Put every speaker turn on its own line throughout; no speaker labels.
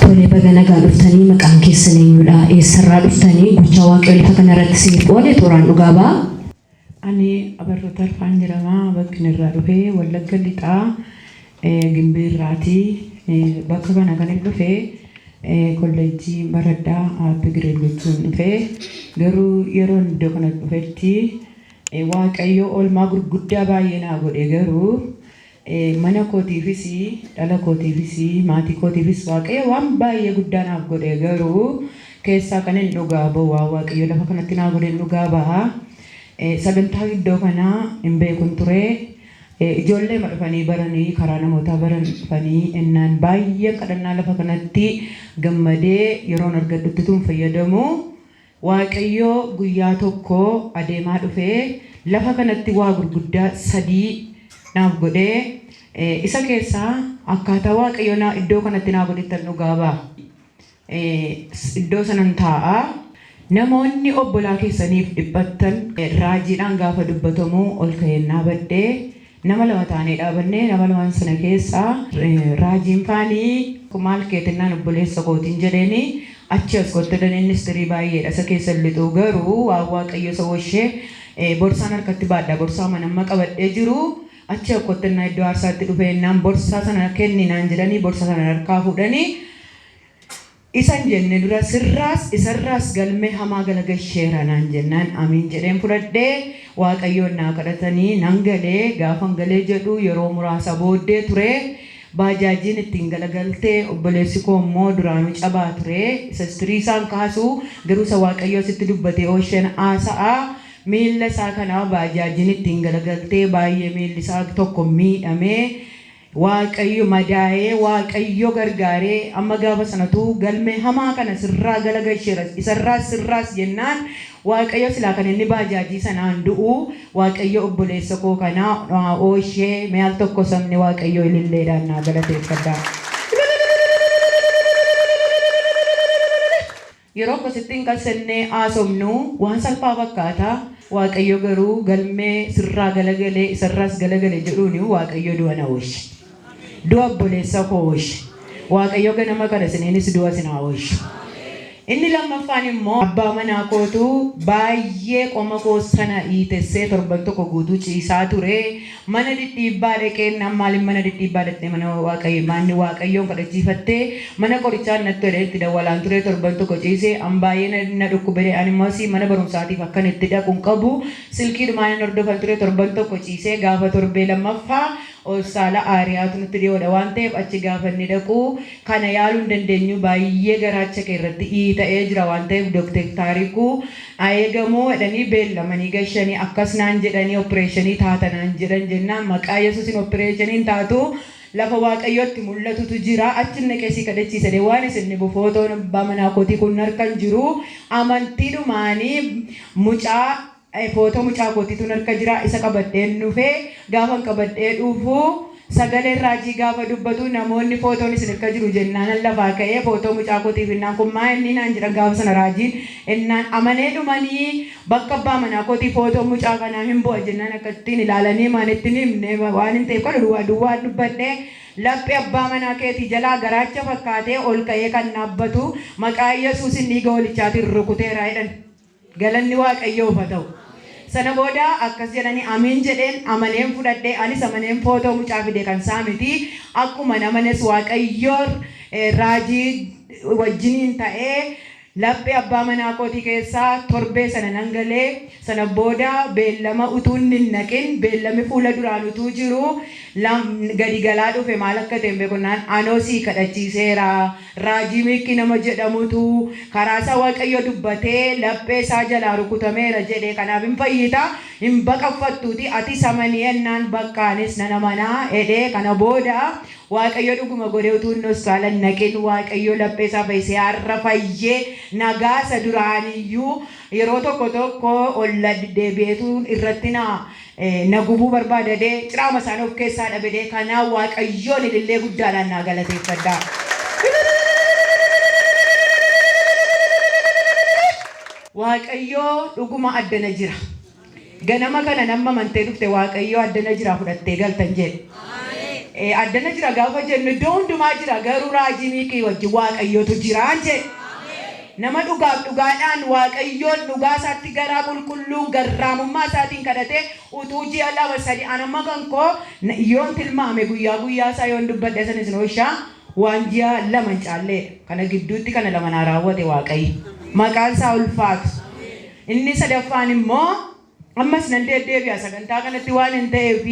Tole, baga nagaa dhuftanii. Maqaan keessan eenyudha? Eessarraa dhuftanii? Gochaa Waaqayyo lafa kanarratti isiniif oole tooraan dhugaa ba'a.
Ani Abarroo Tarfaan jedhama. Bakki inni irraa dhufe Wallagga Lixaa, Gimbii irraati. Bakka kana kan hin dhufe kolleejjii baradhaa upgrade gochuun dhufe. Garuu yeroon iddoo kana dhufetti Waaqayyo oolmaa gurguddaa baay'ee naa godhe, garuu mana kootiifis, dhala kootiifis, maatii kootiifis Waaqayyo waan baay'ee guddaa naaf godhe, garuu keessaa kan hin dhugaa ba'u waan Waaqayyo lafa kanatti naa godhe hin dhugaa ba'a. Sagantaa iddoo kanaa hin beekun ture. Ijoolleema dhufanii baranii, karaa namootaa baran dhufanii ennaan baay'een kadhannaa lafa kanatti gammadee yeroon argadhutti tun fayyadamu. Waaqayyo guyyaa tokko adeemaa dhufee lafa kanatti waa gurguddaa 3 naaf godhe. Isa keessaa akkaataa Waaqayyo naa iddoo kanatti naa godhettan dhugaa ba'a. Iddoo sanan taa'a. Namoonni obbolaa keessaniif dhiphattan, raajiidhaan gaafa dubbatamu ol ka'een dhaabadhe. Nama lama taanee dhaabanne. Nama lamaan sana keessaa raajiin faanii maal keetinnaan obboleessa kootiin jedheeni, achi as kottu jedhan. Innis tirii baay'eedha, isa keessa hin lixu, garuu waan Waaqayyo isa oolche borsaan harkatti baadha, borsaa manamma qabadhee jiru. Achi as kottu iddoo aarsaatti dhufee innaan borsaa sana kenni naan jedhanii, borsaa sana harkaa fuudhanii, isan jenne dura sirraas isarraas galmee hamaa galagalcheera naan jennaan, amiin jedheen fudhadhee. Waaqayyoon naa kadhatanii nan galee. Gaafan galee jedhu yeroo muraasa booddee ture baajaajiin ittiin galagaltee. Obboleessi koo immoo duraanuu cabaa ture. Isa istirii isaan kaasu, garuu isa Waaqayyoo sitti dubbatee oosheen haasa'a. Miilla isaa kanaa baajaajiin ittiin galagaltee, baay'ee miilli isaa tokko miidhamee, Waaqayyo madaa'ee, Waaqayyo gargaaree, amma gaafa sanatu galmee hamaa kana sirraa galagalcheera, isarraas sirraas jennaan, Waaqayyo silaa kan inni baajaajii sanaan du'u, Waaqayyo obboleessa koo kana ooshee. Mee al tokko sabni Waaqayyo ililleedhaan naa galateeffadhaa. Yeroo akkasittiin qassannee haasofnu waan salphaa fakkaata. Waaqayyo garuu galmee sirraa galagalee isarraas galagale jedhuuni Waaqayyo du'a na oolche. Du'a obboleessa koo oolche. Waaqayyo ganama kana isiniinis du'a isin haa oolchu. Inni lammaffaan immoo abbaa manaa kootu baay'ee qoma koo sana hiitessee torban tokko guutuu ciisaa ture. Mana dhidhiibbaa dhaqeen naan maaliif mana dhidhiibbaa dhaqxee, mana Waaqayyo maanni Waaqayyoon kadhachiifattee mana qorichaan natti tole itti dawwalaan ture, torban tokko ciise, an baay'ee na na dhukkube. Ani immoo asii mana barumsaatiif akkan itti dhaqu hin qabu, silkiidhumaan hin hordofan ture. Torban tokko ciisee, gaafa torbee lammaffaa hospitaala Aariyaatu nutti dhiyoodha waan ta'eef achi gaafa inni dhaqu, kana yaaluu hin dandeenyu, baay'ee garaacha kee irratti iita'ee jira waan ta'eef Doktar Taarikuu haa eegamu jedhanii beellamanii gashanii. Akkas naan jedhanii, opereeshinii taata naan jedhan jennaan, maqaa Yesuusin opereeshiniin taatu, lafa Waaqayyotti mul'atutu jira, achi naqee sii kadhachiisa jedhee, waan isin dhibu footoon abbaa manaa kootii kun harka hin jiru, amantiidhumaanii mucaa footoo mucaa kootiitu harka jira, isa qabadheen dhufee. Gaafan qabadhee dhufu, sagaleen raajii gaafa dubbatu, namoonni footoon isin harka jiru jennaan lafaa ka'ee footoo mucaa kootiif innaan, kun maa inni naan jedhan. Gaafa sana raajiin innaan amanee dhumanii bakka abbaa manaa kootii footoo mucaa kanaa hin bu'a jennaan, akkattiin ilaalanii maan itti himne waan hin ta'eef kana duwwaa duwwaa dubbadhee, laphee abbaa manaa keetii jalaa garaacha fakkaatee ol ka'ee kan dhaabbatu maqaa Yesuusin dhiiga hoolichaatiin rukuteera jedhan. Galanni Waaqayyoof haa ta'u. Sana booda akkas jedhanii, amiin jedheen, amaneen fudhadhe. Anis amaneen footoo mucaa fide, kan isaa miti. Akkuma amanes Waaqayyo raajii wajjiniin ta'ee laphee abbaa manaa kootii keessaa torbee sana nan galee. Sana booda beellama utuu inni hin naqin, beellami fuula duraan utuu jiru gadi galaa dhufe. Maal akka ta'e hin beeku naan, anoo sii kadhachiiseera. Raajii Miikkii nama jedhamutu karaa isaa Waaqayyo dubbatee laphee isaa jalaa rukutameera jedhe, kanaaf hin fayyita, hin baqaffattuuti, atis amani ennaan, baqqaanis nan amanaa jedhee. Kana booda Waaqayyo dhuguma godhee, utuu inni hospitaala hin naqin Waaqayyo laphee isaa fayyisee, har'a fayyee nagaa isa duraaniyyuu yeroo tokko tokko ol deebi'eetu irratti na na gubuu barbaadadee ciraama isaan of keessaa dhabedee. Kanaaf Waaqayyoon ilillee guddaadhaan naa galateeffadhaa. Waaqayyoo dhuguma addana jira. Ganama kana nama amantee dhufte, Waaqayyoo addana jira, fudhattee galtan jedhe. Addana jira gaafa jennu iddoo hundumaa jira, garuu raajii Miikii wajjin Waaqayyotu jiraan jedhe. Nama dhugaaf dhugaadhaan Waaqayyoon dhugaa isaatti garaa qulqulluun garraamummaa isaatiin kadhatee utuu ji'a 2, 3 an amma kan koo yoon tilmaame guyyaa guyyaa isaa yoon dubbadhe san isin ooshaa waan ji'a 2 hin caalleedha. Kana gidduutti kana lama naa raawwate Waaqayyo. Maqaan isaa ulfaatu. Inni sadaffaan immoo Ammas nan deeddeebi'a sagantaa kanatti waan hin ta'eef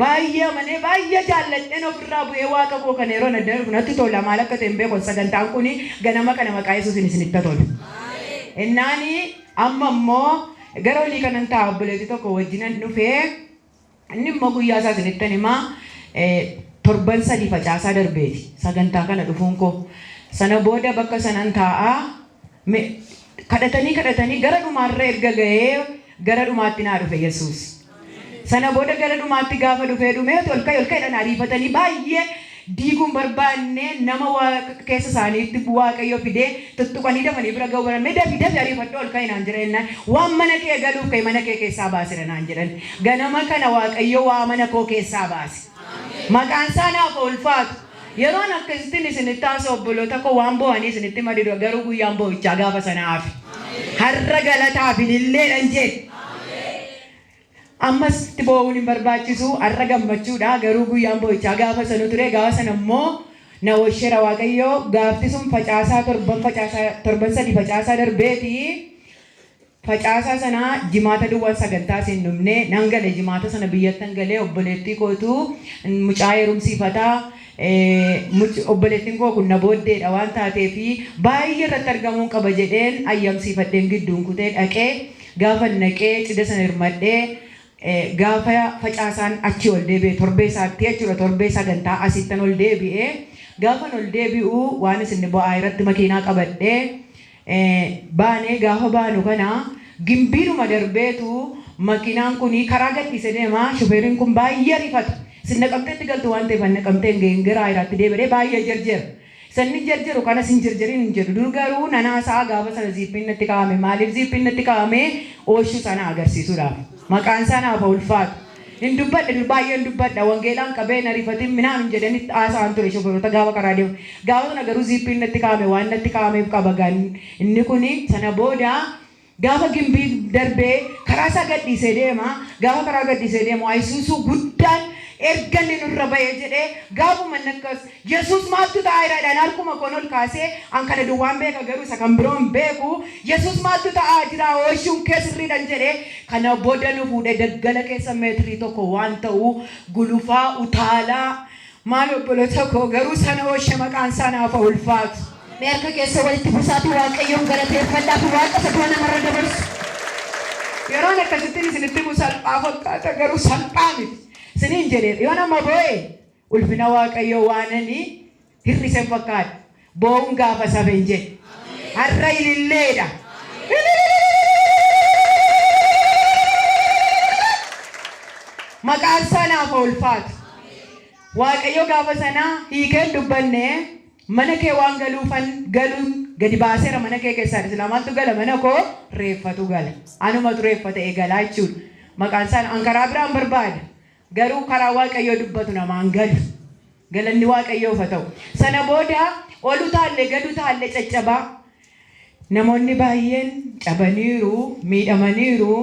baay'ee amanee baay'ee jaalladheen ofirraa bu'ee waaqa koo kana yeroon addana dhufu natti tola maal akka ta'e hin beeku sagantaan kun ganama kana maqaa Yesuusiin isinitti haa tolu. Innaani amma immoo gara olii kanan ta'a obboleettii tokko wajjinan dhufee inni immoo guyyaa isaa isinittan himaa torban 3 facaasaa darbeeti sagantaa kana dhufuun koo. Sana booda bakka sanan taa'a kadhatanii kadhatanii gara dhumaarra erga ga'ee gara dhumaatti naa dhufe Yesuus. Sana booda gara dhumaatti gaafa dhufee dhumee ol ka'i ol ka'i ariifatanii baay'ee diiguun barbaanne nama keessa isaaniitti Waaqayyo fidee tuttuqanii dafanii bira ga'uu baran mee dafi dafi ariifadhu ol ka'i naan jedhan jennaan waan mana kee galuuf ka'e mana kee keessaa baasera naan jedhan. Ganama kana Waaqayyo waa mana koo keessaa baase. Maqaan isaa naaf haa ulfaatu. Yeroon akkasittiin isinitti haasa'u obboloota koo waan boo'anii isinitti madidu garuu guyyaan boo'ichaa gaafa sana hafe. Har'a galataaf ililleedhan jedhe. Ammas itti boo'uun hin barbaachisu har'a gammachuudha garuu guyyaan boo'ichaa gaafa sanu ture gaafa sana immoo na oolcheera Waaqayyo gaafti sun facaasaa torban facaasaa torban sadi facaasaa darbeeti facaasaa sana jimaata duwwaan sagantaa isin dhumne nan gale jimaata sana biyyattan galee obboleettii kootu mucaa heerumsiifataa obboleettiin koo kun na booddeedha waan taateef baay'ee irratti argamuun qaba jedheen ayyamsiifadheen gidduun kutee dhaqee gaafan dhaqee cidha sana hirmadhee gaafa facaasaan achii ol deebi'e torbee isaatti jechuudha torbee sagantaa asittan ol deebi'e gaafan ol deebi'u waan isin bu'aa irratti makiinaa qabadhee baanee gaafa baanu kana gimbiidhuma darbeetu makiinaan kun karaa gadhiisee deema shufeeriin kun baay'ee ariifata isin naqamteetti galtu waan ta'eef naqamtee hin gahin gara ayiraatti deebi'ee baay'ee jarjera. Sanni jarjaru kanas hin jarjarin hin jedhu dur garuu nanaa sa'a gaafa sana ziippiin natti kaa'ame maaliif ziippiin natti kaa'ame ooshuu sana agarsiisuudhaaf maqaan isaa naaf ulfaatu. Hin dubbadha dur baay'ee hin dubbadha wangeelaan qabee na rifatin minaan hin jedhanitti haasa'an ture shofeerota gaafa karaa deemu gaafa sana garuu ziippiin natti kaa'ame waan natti kaa'ameef qaba gan inni kuni sana booda gaafa gimbii darbee karaa isaa gadhiisee deema gaafa karaa gadhiisee deemu ayisuusuu guddaan erga inni nurra ba'ee jedhee gaafuma inni akkas Yesuus maaltu ta'aa jira jedhaan harkuma koon ol kaasee an kana duwwaan beeka garuu isa kan biroo hin beeku Yesuus maaltu ta'aa jira ooshuun kee sirriidhan jedhee kana booda nu fuudhee daggala keessa meetirii tokko waan ta'u gulufaa utaalaa maal obboloota koo garuu sana ooshe maqaan isaa naaf haa ulfaatu.
Mee harka keessa walitti busaatii Waaqayyoon galateeffadhaa fi Waaqa isa du'a namarra dabarsu.
Yeroon akkasittiin isinitti himu salphaa fakkaata garuu salphaa miti. Isiniin jedheera yoo nama boo'e ulfina Waaqayyoo waan ani hir'ise hin fakkaatu. Boo'uun gaafa safe hin jedhe. Har'a ililleedha. Maqaan isaa naaf haa ulfaatu. Waaqayyo gaafa sana hiikee hin dubbanne mana kee waan galuufan galuun gadi baaseera mana kee keessaa silaa maaltu gala mana koo reeffatu gala anumatu reeffa ta'e galaa jechuudha. Maqaan isaa an karaa biraan barbaada garuu karaa Waaqayyoo dubbatu namaan galu. Galanni Waaqayyoof haa ta'u. Sana booda ol utaalle gad utaalle caccabaa Namoonni baay'een cabaniiru, miidhamaniiru,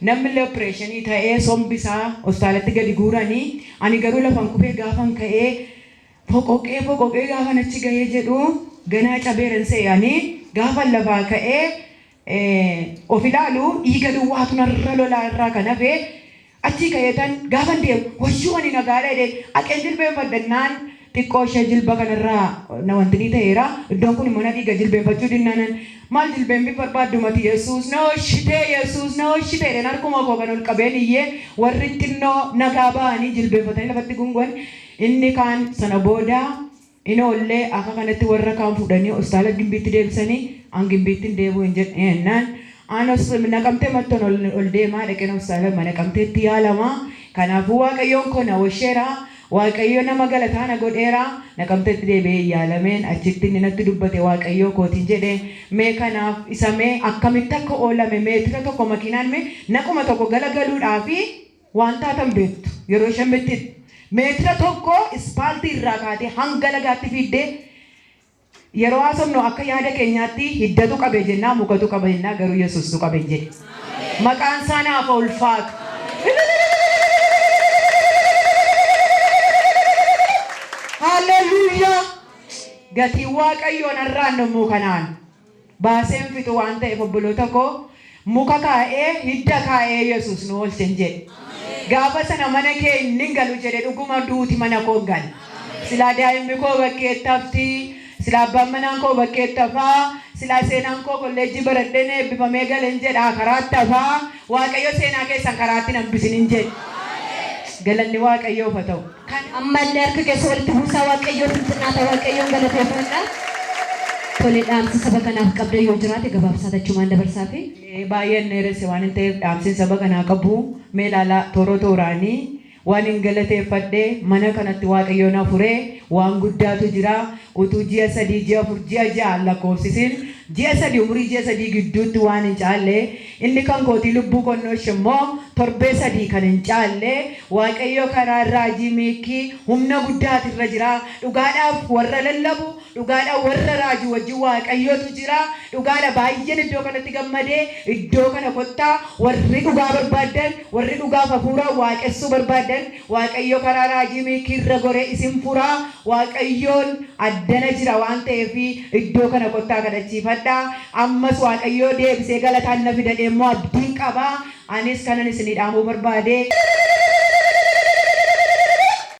namni illee opereeshinii ta'ee sombi isaa hospitaalatti gadi guuranii, ani garuu lafan kufee gaafan ka'ee foqoqee foqoqee gaafan achi gahee jedhu ganaa cabeeran se'e ani gaafan lafaa ka'ee of ilaalu dhiiga duwwaatu narra lolaa irraa kan hafe Achii ka'eetan gaafan deemu wayyoo ani nagaadha jedheen haqeen jilbeenfadhannaan xiqqoo ishee jilba kanarraa na wantinii ta'eera iddoon kun immoo na dhiiga jilbeenfachuu dinnaanan maal jilbeenfii barbaaddu mati Yesuus na oshitee Yesuus na oshitee jedheen harkuma koo kan ol qabeen iyyee warri xinnoo nagaa ba'anii jilbeenfatanii lafatti gunguan inni kaan sana booda hin oollee akka kanatti warra kaan fuudhanii hospitaala Gimbiitti deebisanii an Gimbiitti hin deebi'u hin jedhe jennaan an Naqamtee mattoon ol, ol deemaa dhaqeen hospitaala Naqamteetti yaalama kanaafuu Waaqayyoon koo na oolcheera Waaqayyo nama galataa na godheera Naqamteetti deebi'ee yaalameen achitti inni natti dubbate Waaqayyoo kootiin jedhe mee kanaaf isa mee akkamitti akka oolame meetira tokko makiinaan mee naquma tokko galagaluudhaafi waan taatan beektu yeroo isheen mitti Meetira tokko ispaaltii irraa kaatee hanga lagaatti fiiddee yeroo haasofnu akka yaada keenyaatti hiddatu qabe jennaa, mukatu qabe jennaa, garuu Yesuustu qabe jedhe. Maqaan isaa naaf haa ulfaatu. Haalleluuyaa! Gatiin Waaqayyoon har'aan yommuu kanaan baaseen fixu waan ta'eef, obboloota koo, muka kaa'ee, hidda kaa'ee Yesuus nu oolchen jedhe. Gaafa sana mana kee inni hin galu jedhe, dhuguma duuti mana koo hin galu. Silaa daa'imni koo bakkeetti hafti, silaa abbaan manaan koo bakkeetti hafaa, silaa seenaan koo kolleejjii baradheen eebbifamee galen jedha karaatti hafaa. Waaqayyo seenaa keessan karaatti hin hambisinin jedhe. Galanni Waaqayyoof haa ta'u.
Kan ammallee harka keessa walitti buusaa Waaqayyoof hin xinnaata, Waaqayyoon galateeffadha. Tole, dhaamsi saba kanaaf qabda yoo jiraate gabaabsaa tachumaan dabarsaafi.
Baay'een dheeresse waan hin ta'eef, dhaamsiin saba kanaa qabu, mee ilaalaa, toora tooraanii waan hin galateeffadhe, mana kanatti Waaqayyo na fure, waan guddaatu jira. Utuu ji'a 3, ji'a 4, ji'a 6 lakkoofsisin, ji'a 3, umurii ji'a 3 gidduutti waan hin caalle, inni kan kootii lubbuu konnooshe immoo torbee 3 kan hin caalle, Waaqayyo karaa raajii Miikkii humna guddaatu irra jira. Dhugaadhaaf warra lallabu, dhugaadhaaf warra raaju wajjin Waaqayyotu jira. Dhugaadha, baay'een iddoo kanatti gammadee. Iddoo kana kottaa, warri dhugaa barbaaddan, warri dhugaaf hafuuraan waaqessuu barbaaddan, Waaqayyo karaa raajii Miikkii irra goree isin fura. Waaqayyoon addana jira waan ta'eef iddoo kana kottaa kadhachiifadhaa. Ammas Waaqayyoo deebisee galataan na fida jedhee immoo abdiin qaba. Anis kanan isinii dhaamuu barbaade.